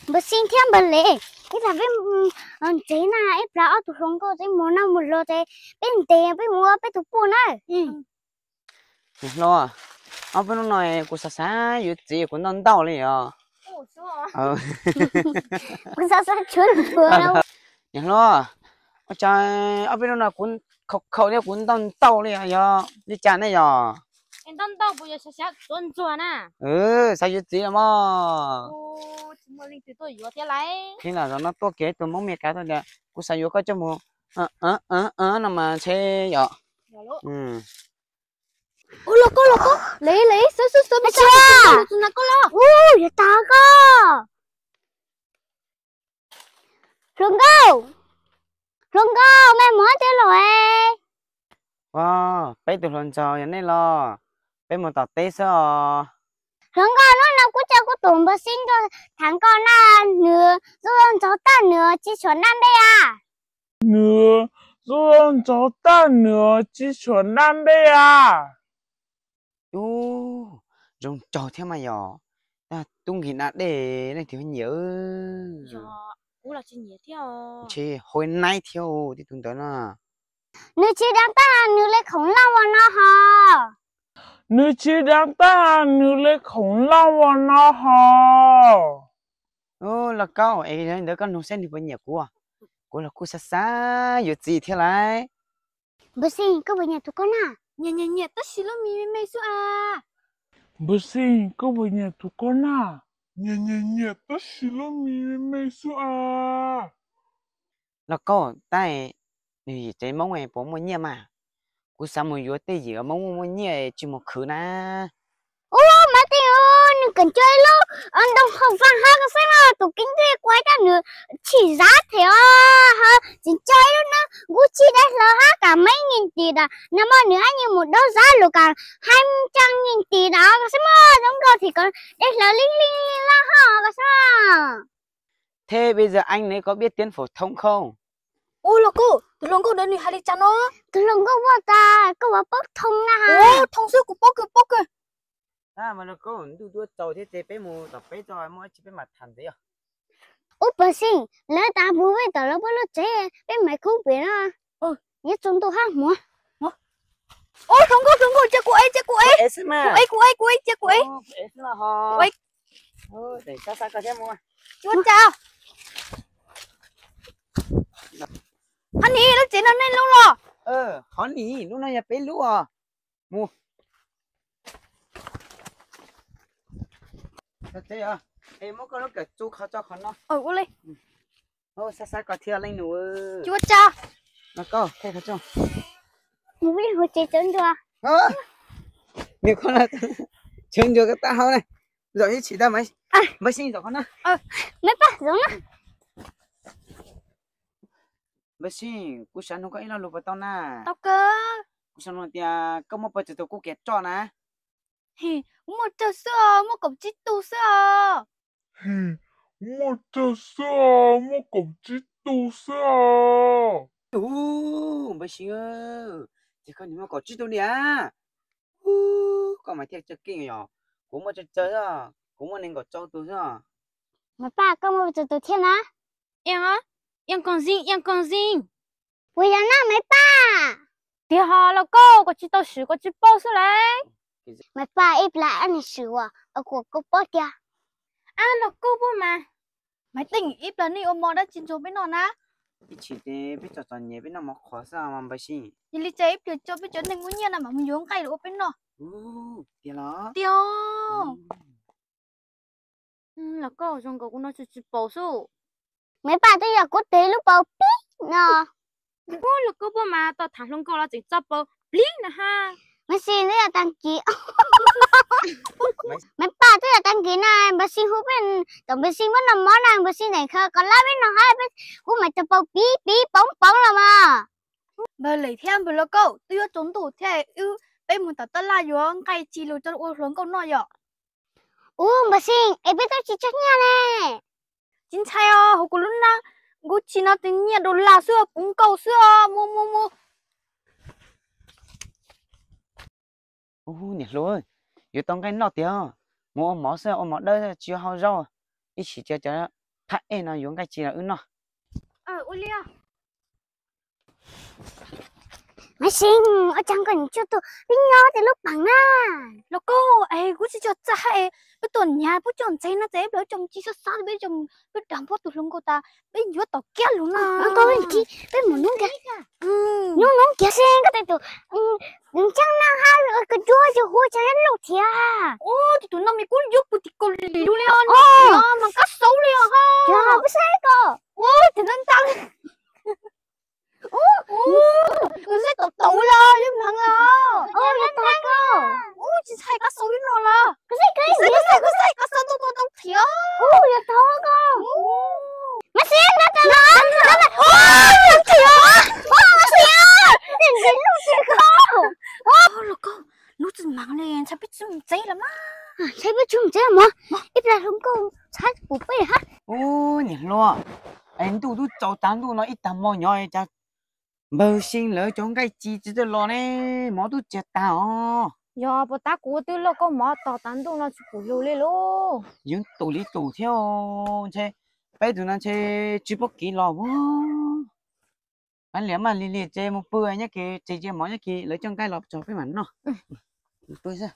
Npawg Xi thiab Npawg Lis, ib plag peb ntsev na, ib plag ob tug hluas nkauj tseem mus noj mus haus ces peb ntes peb mus ua peb tus poj na. Niam hluas, ob peb hnub no kuv xav xav yuav txiv kuv ntau ntau li os. Kuv xav xav tshuav tshuav. Niam hluas, ua cas ob peb hnub no kuv khaus khaus thiab kuv ntau ntau li os, yog li cas ne yog? Xav yuav txiv los mas. Li no zaum no tuaj kiag tus Hmoob Mes Kas tuaj tias kuv xav yuav koj coj mus no mas ntshe yog. Ua los koj los koj, Lis Lis, xub xub xub, tus na koj los. Ua, yuav tag koj. Hluas nkauj, hluas nkauj, nej mus tiag los? Ua, peb tus hluas nraug yog nej los? Peb mus tom teb xwb os. Hluas nkauj, hnub no kuv coj kuv tus Npawg Xi tuaj tham koj na, nws zuj ntxhov tag nws tsis tshua naj npej a. Nws zuj ntxhov tag nws tsis tshua naj npej a. Ub, zoo nraug thiab mas yog, tub nkeeg da dej leej twg nyiam. Ntshe hau naib thiab tib tug ntawd no. Nws tsis dab tag nws li khoom loj ua no ho. Nws tsis dab tag nws li khoom loj ua no ho. Los Kaub, es yog li ntawd koj nug saib nws puas nyiam kuv. Kuv los kuj xav xav yuav txiv thiab lauj. Npawg Xi, koj puas nyiam tus koj na? Nyiam nyiam nyiam, tab sis lub mis me me xwb a. Npawg Xi, koj puas nyiam tus koj na? Nyiam nyiam nyiam, tab sis lub mis me me xwb a. Los Kaub, tab nws yim tsev Hmoob puas muaj nyiaj mas? Kuv xav mus yuav tej yim Hmoob muaj muaj nyiaj tsis mus khwv na. Ub, mas tej nws kawm cov ib lub ntoo hauv faj hab ko xwb no, tus keeb ntuj kuv hais tias nws tsim zab them os, ho tseem cog ib lub nab nkuj txig dai hlaws hab kam meej nyeej tis das, nag hmo nws hab nyeej mus dawb zab lus kam haib tsaa nyeej tis das ko xwb mas, zoo nkauj them kom dai hlaws li li laj hab ko xwb. Thế bây giờ anh lấy có biết tiếng phổ thông không? Ua los Kaub, tus hluas nkauj ntawd nws hais li cas no? Tus hluas nkauj ua cas koj ua paub thoo na ha? Thoo xwb, kuv paub kawg, paub kawg. Mas los Kaub, ntuj duab tsaus thiab ces peb mus tom peb tso, muaj dab tsi peb mam tham ntxiv os. Ub, Npawg Xi, lawv tas mus peb tom lawv pab lub tsev, peb mam khub pem no. Nyob tsaus ntuj hab hmuav. Ub, hluas nkauj, hluas nkauj, cia kuv ev, cia kuv ev. Kuv ev, kuv ev, kuv ev, cia kuv ev. Ua cas? Hov nis, lub tsev no nej lub los? Hov nis, lub no yog peb lub os. Mus. Es muab koj lub kawm txuj kho tso qhov no. Xav xav koj thiab leej nus. Ua cas? Los Kaub, mus ib hauv tsev cov ncuav. Nws kho cov ncuav ko tab hau na. Zaum ib tsis tau, Npawg Xi zaum qhov no. Npawg Xi, kuv xav nug koj ib lo lus puas tau na? Tau kawg. Kuv xav nug tias koj muaj pawg txawg tus kuj kiav roj na? Kuv muaj tsawg xwb os, muaj kaum tsib tug xwb os. Muaj tsawg xwb os, muaj kaum tsib tug xwb os. Ub, Npawg Xi, ces koj niag muaj kaum tsib tug li a? Koj mas thiaj tsawg keej yog, kuv muaj tsawg tsawg xwb, kuv muaj nees nkaum rau tus xwb. Maiv Paj, koj muaj tsawg tus thiab na? Ias, ias koos zis, ias koos zis. Puas yog na Maiv Paj? Tiag ho los koj, koj tsis tau swm koj tsis paub xwb lauj. Maiv Paj, ib plag ab nws swm ua kuas koj paub tiag. Ab los koj paub mas. Maiv Teej, ib plag nej ua mov dab tsi ntxuag peb noj na? Ib chim ces peb txom txom nyem peb noj mov qhuav xwb mas Npawg Xi. Yog li ces ib pliag tso peb cov neeg muaj nyiaj na mam mus yuav nqaij los ua peb noj. Tiag los? Tiag. Los koj zoo nkaus kuv no tsis tsis paus xwb. Maiv Paj, twb yog kuv tes lub paus pib no. Los koj puas mas tau tham hluas nkauj los tseem tso paus plib na ha. Npawg Xi, twb yog tag kis. Maiv Paj, twb yog tag kis na, Npawg Xi hu peb, thaum Npawg Xi muab noj mov na, Npawg Xi ntxeem khaws kos lab peb noj hab, kuv mas tso paus pib pib poob poob los mas. Npawg Lis thiab npawg Lauj Kaub, twb yuav tsaus ntuj thiab, peb mus tom taj laj yuav nqaij tsi lus rau ua hluas nkauj noj yom. Ub, Npawg Xi, es peb twb tsis tso nyiaj ne. Tsis ntshai os, hauv kuv lub nab nkuj txig no tes nyiaj dollar xwb, puv nkaus xwb os, mus mus mus. Ub, niam hluas, yuav tau nqaij noj tiag, mus ua mov xwb, ua mov dawb tsis hau zaub, ib chim cia cov Phab ej no yuav nqaij tsi los wb noj. Maiv Xeeb, ua cas koj nim tsuag tuaj peb nyob tej lub paag na? Los koj, es kuv tsis tso txaj hab es peb tuaj nyav puab coj ntxeev no ces peb coj mus ci xob xob peb coj, peb dag puab tus hluas nkauj tas peb yuav tau kiag lug no. Koj, peb mus nub nkaag, nub nub kiag seb koj tej tus ntseeb nab hab koj cuab yog huv tsav yog loj thiab. Tus tus no mas kuj yuav kuv tim Kaus Lim lug li os, mas kab xauv li os. Yog, kuv saib koj. Ua, tes ntab ntab li. Kuv saib tau tau los yuav hneev os. Ua, tsis txhais kab xauv li no los. Kuv saib, kuv saib, kuv saib kab xauv tau tau thiab. Yuav tau koj. Maiv Xeeb, nab tas los, nab tas. Ua, thiab. Maiv Xeeb, ntxeev lub tsi koj. Los koj, lub tsi maam li, ntshai peb tsis mus tsev los mas. Ntshai peb tsis mus tsev mog, ib plag hluas nkauj txhab pum peb hab. Ub, niam hluas, es ntuj tub tsaus taag ntuj no ib tag hmo nyob cas npawg Xeeb lawv cov nqaij tsi tsis tau los ne, mov tub tsaug tag os. Yog puas tab kuv ua twb lauj, koj mov tog tas ntuj no tsis pum lug li lauj. Yeej tus li tus thiab, ntshe peb tug no ntshe tsis paub kev los ua. Maj liam maj lig lig ces mus pw nyob kiag, tsev cia mov nyob kiag, lawv coj nqaij los tso peb mam noj. Pw xwb.